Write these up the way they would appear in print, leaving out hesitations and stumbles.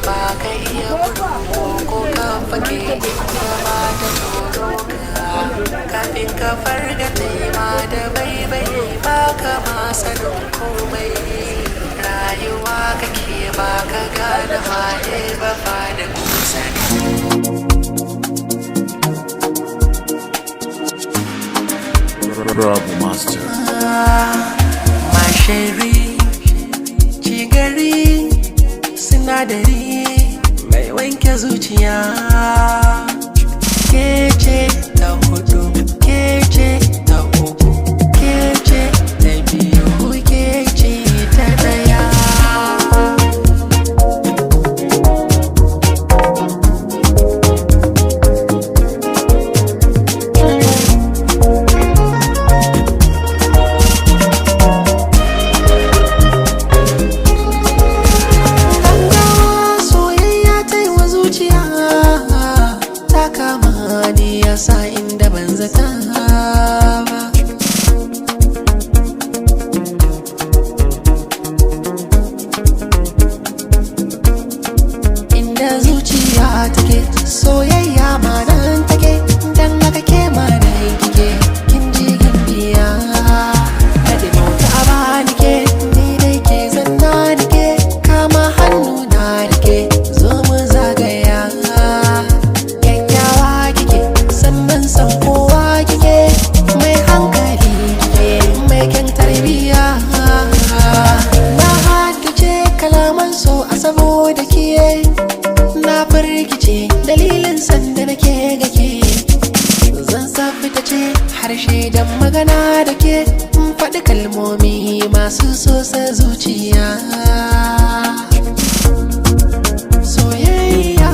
Ba ka iya gudu ko ka fake inda ba ta tsoro ka. Kafin ka farga taima da baibai, ba ka ma sanin komai. Rayuwa kake ba ka gane waye ba fa da kusa. Rabu Master. Mashari, cigari, sinadari mai wanke zuciya. Kece ta hudu, kece ta uku, kece ta biyu, kece ta daya. Gaggawa soyayya ta yi wa zuciya, ta kama ni ya sa inda ban zata ba. Inda zuciya take, soyayya ma nan take, dan haka ke ma nan kike, kin ji gimbiya. Nade mauta a bani ke, ni dai ke zanna ni ke, kama hannu na rike, zo mu zagaya. Kyakkyawa kike, sannan san kowa kike, mai hankali kike, mai kyan tarbiyya. Na haddace kalaman so a saboda ke, na firgice dalilin sanda nake ga ke. Zan fita ce harshe dan magana da ke, in faɗi kalmomi masu sosa zuciya. Soyayya.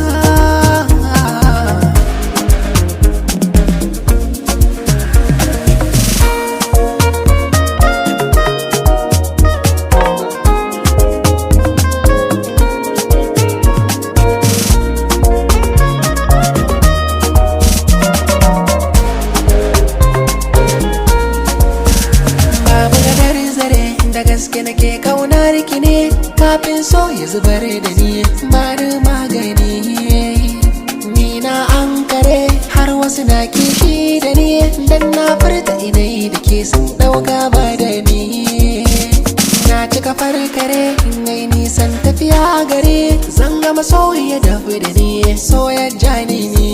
Babu gadar zare, da gaske nake kaunar ki ne, kafin so ya zubar da ni bani magani. Ni na ankare har wasu na kishi da ni, dan na furta inai da ke sun dauka ba da ni. Na cika farkare in yi nisan tafiya gare, zan gama soyayya da da ni, so ya jani ni.